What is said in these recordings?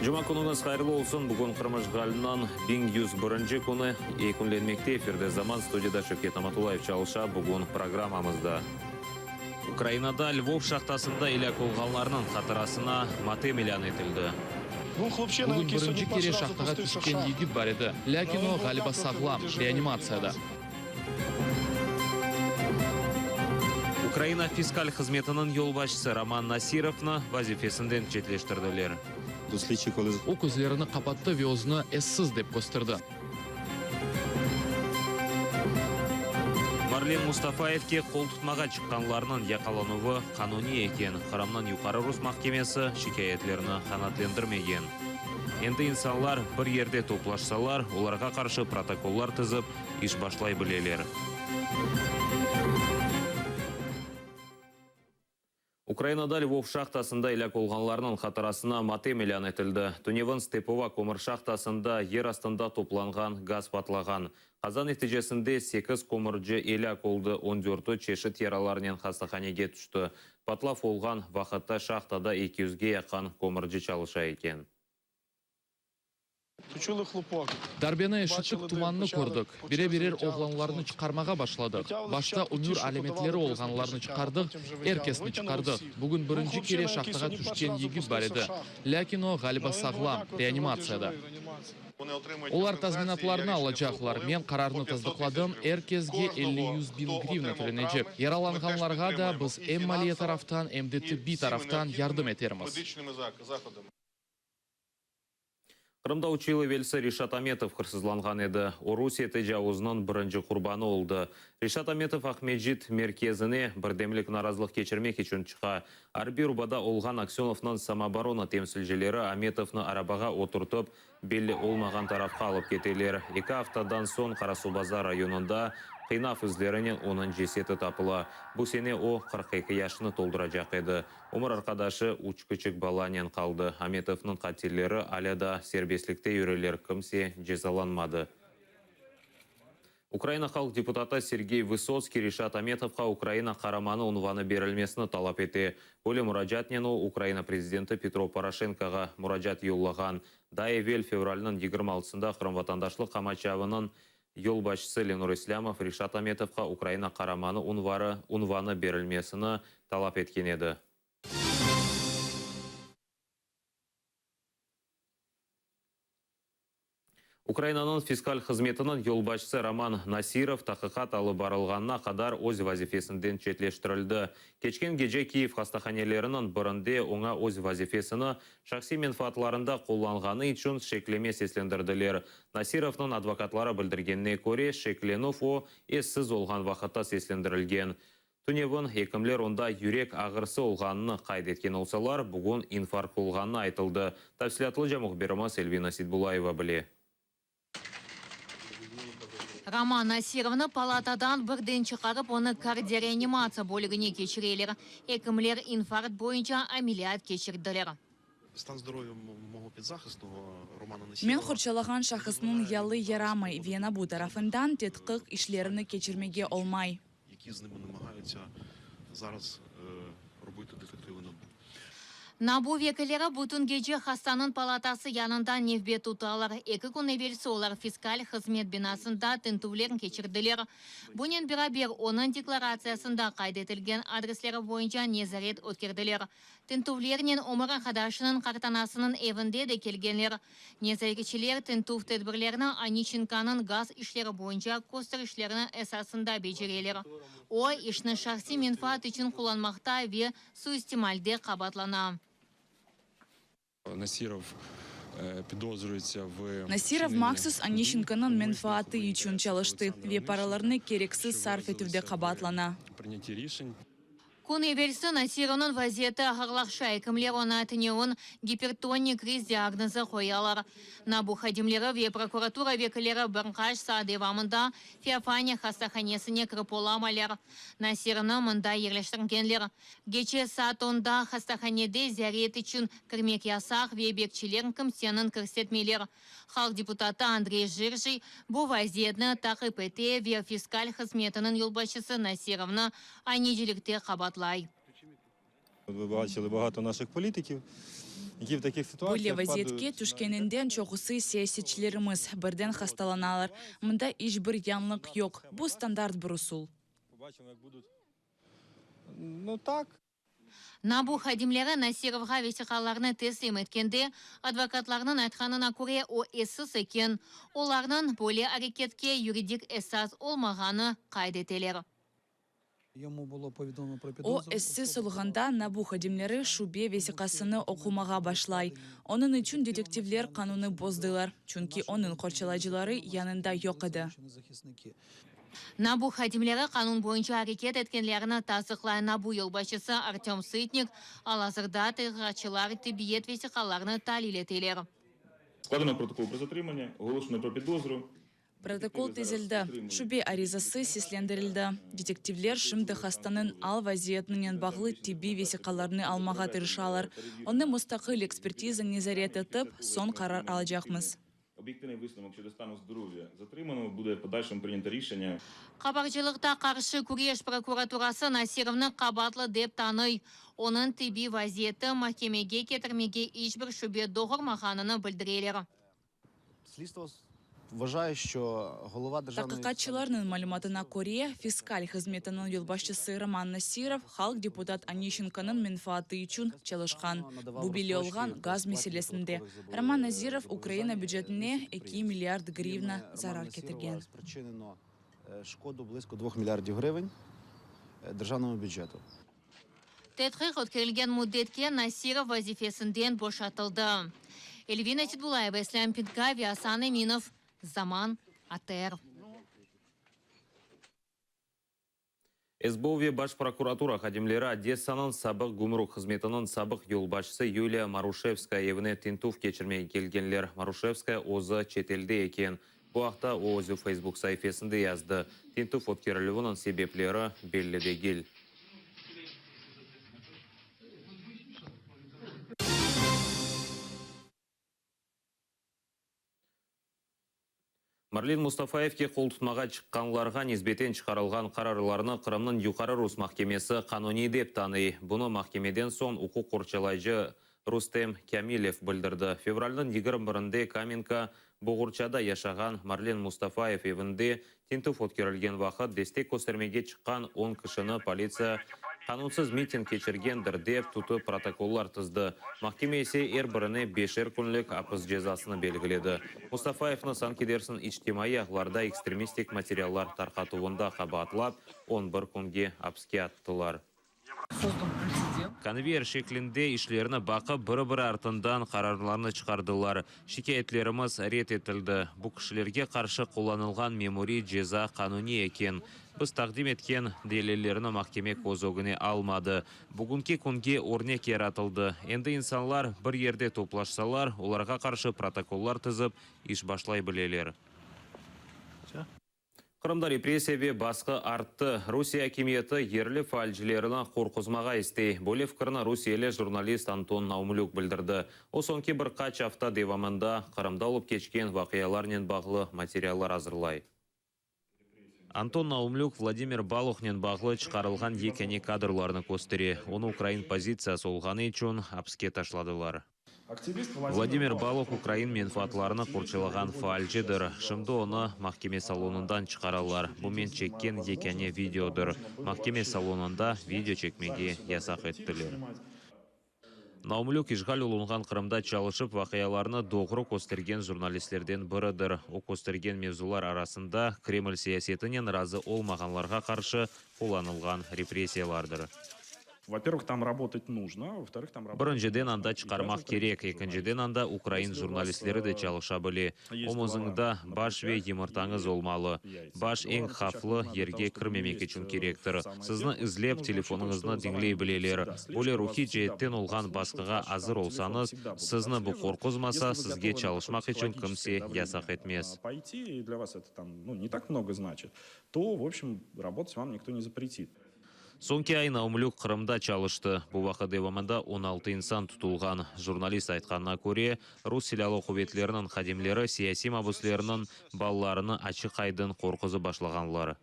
Cuma künüñiz hayırlı olsun! Bugün Qırım işğaliniñ 1101-nci künü yekünlenmekte. Efirde Zaman, studiyada Şevket Namatullayev çalışa. Bugün programmamızda. Ukrainada Lvov şahtasında elâk olğanlarnıñ hatırasına matem ilân etildi. Bugün birinci kere şahtağa tüşken yigit bar edi, lâkin o, ğaliba, sağlam, reanimatsiyada. Ukraina fiskal hızmetiniñ yolbaşçısı Roman Nasirovnı vazifesinden çetleştirdiler. O, közlerini qapattı ve özüni essiz dep kösterdi. Marlen Mustafayevke qol tutmağa çıqqanlarnıñ yaqalanuvı qanuniy eken, Qırımnıñ Yuqarı rus mahkemesi şikâyetlerni qanaatlendirmegen. Endi insanlar bir yerde toplaşsalar, olarğa qarşı protokollar tizip, iş başlay bileler. Ukrainada Lvov şahtasında elâk olğanlarnıñ hatırasına matem ilân etildi. Tünevin Stepova kömür şahtasında yer astında toplanğan gaz patlağan. Qaza neticesinde sekiz kömürci elâk oldı, on dörtü çeşit yaralarnen hastahanege tüşti. Patlav olğan vaqıtta şahtada eki yüzge yaqın kömürci çalışa eken. Darbeni eşittik, tumannı kördik. Bire-birer oğlanlarnı çıqarmağa başladıq. Başta ömür alâmetleri olğanlarnı çıqardıq, er kesni çıqardıq. Bugün birinci kere şahtağa tüşken yigit bar edi. Lâkin o, ğaliba, sağlam, reanimatsiyada. Olar tazminatlarnı alacaqlar. Men qararnı tasdıqladım, er kesge elli-yüz biñ grivna tölenecek. Yaralanğanlarğa da biz em maliye taraftan, em de tibbiy taraftan yardım etermiz. Qırımda üç yıl evelsi Reşat Ametov hırsızlanğan edi. O, Rusiye tecavuzınıñ birinci qurbanı oldı. Reşat Ametov Aqmescit merkezine birdemlik narazılıq keçirmek içün çıqa. Arbiy urbada olğan Aksenovnıñ samooborona temsilcileri Ametovnı arabağa oturtıp, belli olmağan tarafqa alıp keteler. Eki aftadan soñ Qarasuvbazar rayonında qıynav izlerinen onıñ ceseti tapıla. Bu sene o, 42 yaşını tolduracaq edi. Ömür arqadaşı üç küçük balanen qaldı. Ametovnıñ qatilleri alâ daa serbestlikte yüreler, kimse cezalanmadı. Ukraina halq deputatı Sergey Vısotskiy Reşat Ametovqa Ukraina Qaramanı unvanı berilmesini talap ete. Böyle muracaatnen o, Ukraina prezidenti Petro Poroşenkoğa muracaat yollağan. Daa evel, fevralniñ 26-sında Qırım vatandaşlıq qamaçavınıñ yolbaşçısı Lenur İslâmov Reşat Ametovqa Ukraina Qaramanı unvarı unvanı berilmesini talap etken edi. Ukrainanıñ fiskal hızmetiniñ yolbaşçısı Roman Nasirov taqiqat alıp barılğanına qadar öz vazifesinden çetleştirildi. Keçken gece Kiyev hastahaneleriniñ birinde oña öz vazifesini şahsiy menfaatlarında qullanğanı içün şekleme seslendirdiler. Nasirovnıñ advokatları bildirgenine köre, şeklenüv o, essiz olğan vaqıtta seslendirilgen. Tünevin ekimler onda yürek ağrısı olğanını qayd etken olsalar, bugün infarkt olğanı aytıldı. Tafsilâtlıca mühbirimiz Elvina Seitbulayeva bile. Roman Nasirovnı palatadan birden çıqarıp, onı kardioreanimatsiya bölügine keçireler. Ekimler infarkt boyunca ameliyat keçirdiler. Men qorçalağan şahısnıñ yalı yaramay ve NABU tarafından tedqiq işlerini keçirmege olmay. NABU vekilleri bütün gece hastanıñ palatası yanında nevbet tutalar. Eki kün evelsi olar fiskal hızmet binasında tintüvler keçirdiler. Bunen beraber, onıñ deklaratsiyasında qayd etilgen adresleri boyunca nezaret ötkerdiler. Tintüvlernen ömür arqadaşınıñ qartanasınıñ evinde de kelgenler. Nezaretçiler tintüv tedbirlerini Oniçenkonıñ gaz işleri boyunca kösterişlerini esasında becereler. O, işni şahsiy menfaat içün qullanmaqta ve suistimalde qabaatlana. Nasirov pidozruyutsya v Nasirov mahsus Oniçenkonıñ menfaatı içün çalıştı ve paralarnı kereksiz sarf etüvde qabaatlana. Kün evelsi Nasirovnıñ vaziyeti ağırlaşa, ekimler oña tünevin gipertonik kriz diagnozı qoyalar. NABU hadimleri ve prokuratura vekilleri bir qaç saat devamında Feofaniya hastahanesine kirip olamaylar. Nasirovnı mında yerleştirgenler. Gece saat onda hastahanede ziyaret içün kirmek yasaq ve bekçiler kimseniñ kirsetmeyler. Halq deputatı Andrey Jirjiy bu vaziyetni taqip ete ve fiskal hızmetiniñ yolbaşçısı Nasirovnı aynecilikte qabaatlay. Ви бачили багато наших політиків, які в таких Böyle ситуаціях vaziyetke падають. tüşkeninden çoqusı siyasetçilerimiz birden hastalanalar. Mında iç bir yañılıq yoq, bu standart bir usul. Побачимо, як будуть. Ну так. NABU hadimleri Nasirovğa vesiqalarnı teslim etkende, advokatlarnıñ aytqanına köre, o essiz eken. Olarnıñ böyle areketke yuridik esas olmağanı qayd eteler. O, essiz olğanda, NABU hadimleri şübe vesiqasını oqumağa başlay. Onıñ içün detektivler qanunnı bozdılar, çünki onıñ qorçalayıcıları yanında yoq edi. NABU hadimleri qanun boyunca areket etkenlerini tasdıqlay NABU yolbaşçısı Artöm Sıtnik. Al-azırda tedqiqatçılar tibbiyet vesiqalarını talil eteler. Складено протокол про затримання, оголошено про підозру. Protokol tizildi, şübe arizası seslendirildi. Detektivler şimdi hastanıñ al-vaziyetinen bağlı tibbiy vesiqalarnı almağa tırışalar. Onı mustaqil ekspertiza nezaret etip, soñ qarar alacaqmız. Об'єктивний висновок щодо стану здоров'я затриманого буде в подальшому прийнято рішення. Qabarcılıqta qarşı küreş prokuraturası Nasirovnı qabaatlı dep tanıy. Onıñ tibbiy vaziyeti mahkemege ketirmege iç bir şübe doğurmağanını bildireler. Слідство вважає, що голова державної Taqiqatçılarnıñ malümatına köre, fiskal hızmetiniñ yolbaşçısı Roman Nasirov halq deputat Onişçenkonıñ menfaatı içün çalışqan. Bu belli olğan gaz meselesinde. Roman Nazirov Ukraina bücetine eki milliard grivna Романа zarar Насірова ketirgen. спричинено е, шкоду близько 2 мільярдів гривень е, державному бюджету. Tedqiq ötkerilgen müddetke Nasirov vazifesinden boşatıldı. Elvina Seitbullayeva, Eslâm Pinkay ve Asan Eminov, Zaman, ATR. SBU ve Baş prokuratura hadimleri Odessanıñ sabıq gümrük hızmetiniñ sabıq yolbaşçısı Yuliya Maruşevskaya evine tintüv keçirmege kelgenler. Maruşevskaya özü çetelde eken. Bu aqta o özü Facebook saifesinde yazdı. Tintüv ötkerilüviniñ sebepleri belli degil. Marlen Mustafayevge qoltutmağa çıqqanlarğa nisbeten çıqarılğan qararlarnı Qırımnıñ Yuqarı rus mahkemesi qanuniy dep tanıy. Bunı mahkemeden soñ uquq qorçalayıcı Rustem Kâmilev bildirdi. Fevralniñ 21-nde Kamenka Boğurçada yaşağan Marlen Mustafayev evinde tintüv ötkerilgen vaqıt destek köstermege çıqqan on kişini politsiya qanunsız miting keçirgendir dep tutıp protokollar tizdi. Mahkeme ise er birine beşer künlik apis cezasını belgiledi. Mustafayevni sanki dersiñ içtimaiy ağlarda ekstremistik materiallar tarqatuvında qabaatlap, on bir künge apiske attılar. Konveyer şeklinde işlerni baqıp, biri-biri artından qararlarnı çıqardılar. Şikâyetlerimiz red etildi. Bu kişilerge qarşı qullanılğan memuriy ceza qanuniy eken. Biz taqdim etken delillerni mahkeme köz ögüne almadı. Bugünki künge örnek yaratıldı. Endi insanlar bir yerde toplaşsalar, olarğa qarşı protokollar tizip, iş başlay bileler. Qırımda repressiya ve basqı arttı. Rusiye akimiyeti yerli faalcilerini qorquzmağa istey. Böyle fikirni rusiyeli jurnalist Anton Naumlük bildirdi. O, soñki bir qaç afta devamında Qırımda olıp keçken vaqialarnen bağlı materiallar azırlay. Anton Naumlük Vladimir Baluhnen bağlı çıqarılğan yekâne kadrlarnı köstere. Onı ukrain pozitsiyası olğanı içün apiske taşladılar. Vladimir Baluh ukrain menfaatlarını qorçalağan faalcidir. Şimdi onı mahkeme salonından çıqaralar. Bu men çekken yekâne videodır. Mahkeme salonında video çekmege yasaq ettiler. Naumlük işğal olunğan Qırımda çalışıp, vaqialarnı doğru köstergen jurnalistlerden biridir. O köstergen mevzular arasında Kreml siyasetinen razı olmağanlarğa qarşı qullanılğan repressiyalardır. Во-первых, там работать нужно, во-вторых, там работать Birinciden, anda çıqarmaq kerek, ekinciden, anda ukrain jurnalistleri de çalışa bile. Omuzıñda baş ve yımırtañız olmalı. Baş eñ havflı yerge kirmemek içün kerektir. Sizni izlep, telefonıñıznı diñley bileler. Böyle ruhiy ceetten olğan basqığa azır olsañız, sizni bu qorquzmasa, sizge çalışmaq içün kimse yasaq etmez. Пойти, и для вас это там, ну, не так много значит, то, в общем, работать вам никто не запретит. Soñki ay Naumlük Qırımda çalıştı. Bu vaqıt devamında 16 insan tutulğan. Jurnalist aytqanına köre, rus silâlı quvetleriniñ hadimleri siyasiy mabüslerniñ balalarını açıq-aydın qorquzıp başlağanlar.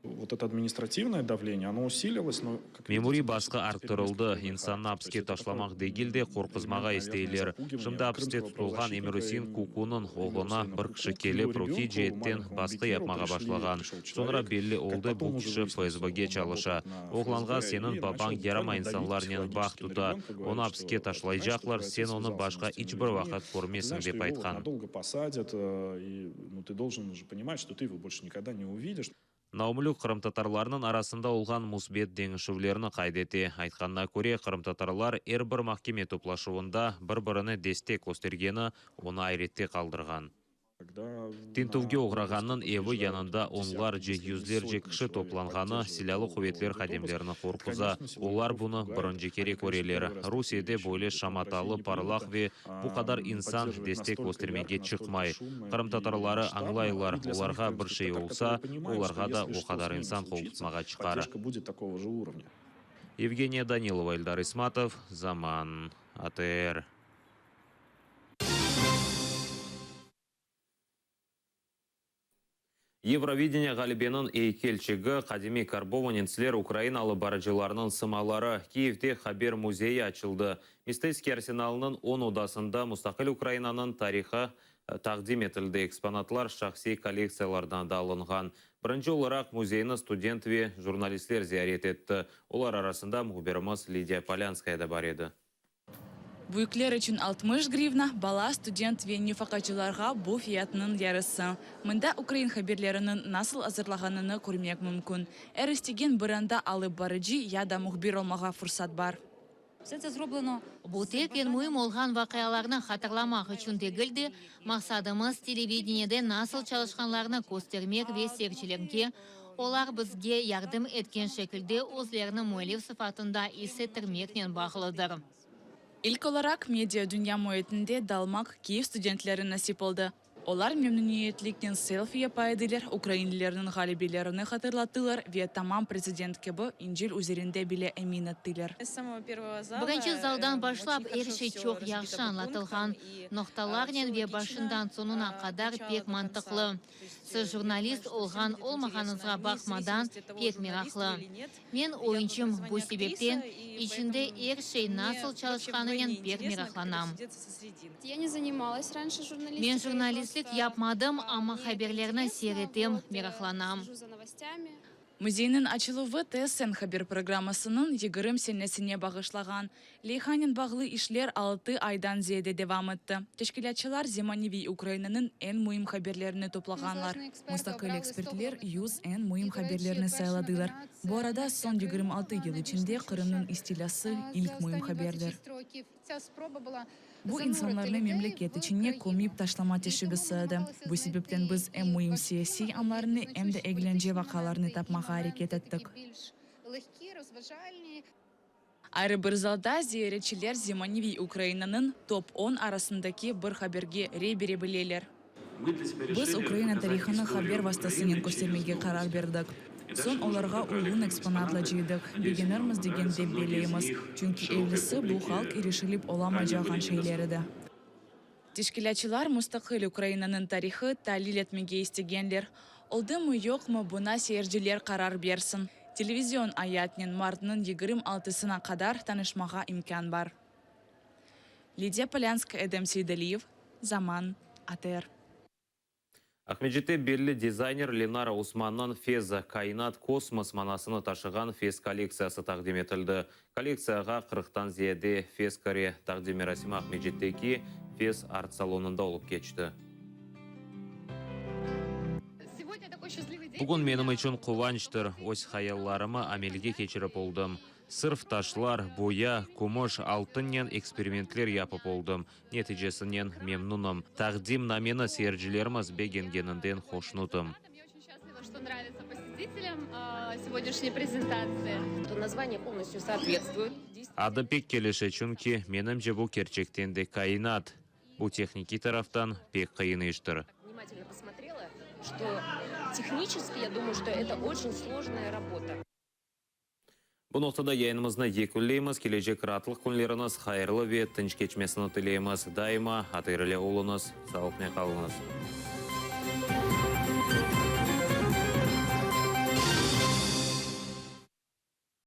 Vot eto administrativnoye davleniye, ono usililось, no, kak Memuriy basqı arttırıldı, insannı apske taşlamaq degil de, qorquzmağa isteyler. Şimdi apiste tutulğan Emir-Usein Kukunıñ oğluna bir kişi kelip, ruhiy ceetten basqı yapmağa başlağan. Soñra belli oldı, bu kişi FSBge çalışa. Oğlanğa seniñ babañ yaramay insanlarnen bağ tuta, onı apske taşlaycaqlar, sen onı başqa iç bir vaqıt körmesiñ, dep aytqan. Naumlük qırımtatarlarnıñ arasında olğan müsbet deñişüvlerni qayd ete. Aytqanına köre, qırımtatarlar er bir mahkeme toplaşuvında bir-birine destek köstergeni onı ayrette qaldırğan. Tintüvge oğrağannıñ evi yanında onlarce, yüzlerce kişi toplanğanı silâlı quvetler hadimlerini qorquza. Olar bunı birinci kere köreler. Rusiyede böyle şamatalı, parlaq ve bu qadar insan destek köstermege çıqmay. Qırımtatarları añlaylar, olarğa bir şey olsa, olarğa da o qadar insan qoltutmağa çıqar. Yevgeniya Danilova, Eldar İsmatov, Zaman, ATR. Yevrovideniye ğalibeniñ eykelçigi, qadimiy karbovanetsler, ukrainalı barıcılarnıñ sımaları, Kiyevde haber müzeyi açıldı. Mistetskiy arsenalınıñ on odasında mustaqil Ukrainanıñ tarihı taqdim etildi, eksponatlar şahsiy kollektsiyalardan da alınğan. Birinci olaraq müzeyni student ve jurnalistler ziyaret etti. Olar arasında mühbirimiz Lidiya Polânskaya da bar edi. Büyükler içün 60 grivna, bala, student ve nefaqacılarğa bu fiyatnıñ yarısı. Mında ukrain haberleriniñ nasıl azırlağanını körmek mümkün. Er istegen bir anda alıp barıcı ya da mühbir olmağa fursat bar. Bu tek eñ müim olğan vaqialarnı hatırlamaq içün degil de, maqsadımız, televideniyede nasıl çalışqanlarını köstermek ve seyircilerge, olar bizge yardım etken şekilde özlerini müellif sıfatında is ettirmeknen bağlıdır. İlk olaraq media dünya müitinde dalmaq Kiyev studentleri nasip oldı. Olar memnüniyetliknen selfi yapa ediler, ukrainlilerniñ ğalebelerini hatırlattılar ve tamam prezident kibi İncil üzerinde bile emin ettiler. Birinci zaldan başlap er şey çoq yahşı añlatılğan, noqtalarnen ve başından soñuna qadar pek mantıqlı. Siz jurnalist olğan-olmağanıñızğa baqmadan, pek meraqlı. Men oyuncım, bu sebepten, içinde er şey nasıl çalışqanınen pek meraqlanam. Men jurnalistlik yapmadım, amma haberlerni seyir etem, meraqlanam. Müzeyniñ açıluvı TSN haber programmasınıñ 20 senesine bağışlağan. Leyhanen bağlı işler altı aydan ziyade devam etti. Teşkilâtçılar zemaneviy Ukrainanıñ eñ müim haberlerini toplağanlar. Mustaqil ekspertler 100 eñ müim haberlerni sayladılar. Bu arada, soñ 26 yıl içinde Qırımnıñ istilâsı ilk müim haberdir. Bu insanlarnı memleket içine kömip taşlama teşebbüsi edi. Bu sebepten biz em müim siyasiy anlarnı, em de eglence vaqialarnı tapmağa areket ettik. Ayrı bir zalda ziyaretçiler zemaneviy Ukrainanıñ top on arasındaki bir haberge rey bere bileler. Biz Ukraina tarihını haber vastasınen köstermege qarar berdik. Soñ olarğa uyğun eksponatla cıydıq, begenirmiz degen dep belleymiz, çünki ellisi bu halq irişilip olamaycağan şeyler edi. Teşkilâtçılar mustaqil Ukrainanıñ tarihı talil etmege istegenler. Oldımı-yoqmı, buña seyirciler qarar bersin. Televizion ayatnen martnıñ 26-sına qadar tanışmağa imkân bar. Lidiya Polânskaya, Edem Seydaliyev, Zaman, ATR. Aqmescitte belli dizayner Lenara Usmannıñ Feza, kâinat, kosmos manasını taşığan fes kollektsiyası taqdim etildi. Kollektsiyağa qırqtan ziyade fes kire. Taqdim merasimi Aqmescitteki Fes art-salonında olıp keçti. Bugün menim içün quvançtır, öz hayallarımı amelge keçirip oldım. Sırf taşlar, boya, kümüş, altınnen eksperimentler yapıp oldım. Neticesinen memnunım. Taqdimnameni seyircilerimiz begengeninden hoşnutım. Adı pek kelişe, çünki, menimce, bu kerçekten de kâinat. Bu tehnikiy taraftan pek qıyın iştir. Bu noqtada yayınımıznı yekünleymiz. Kelecek raatlıq künleriñiz hayırlı ve tınç keçmesini tileymiz. Daima ATR ile oluñız, sağlıqnen qalıñız.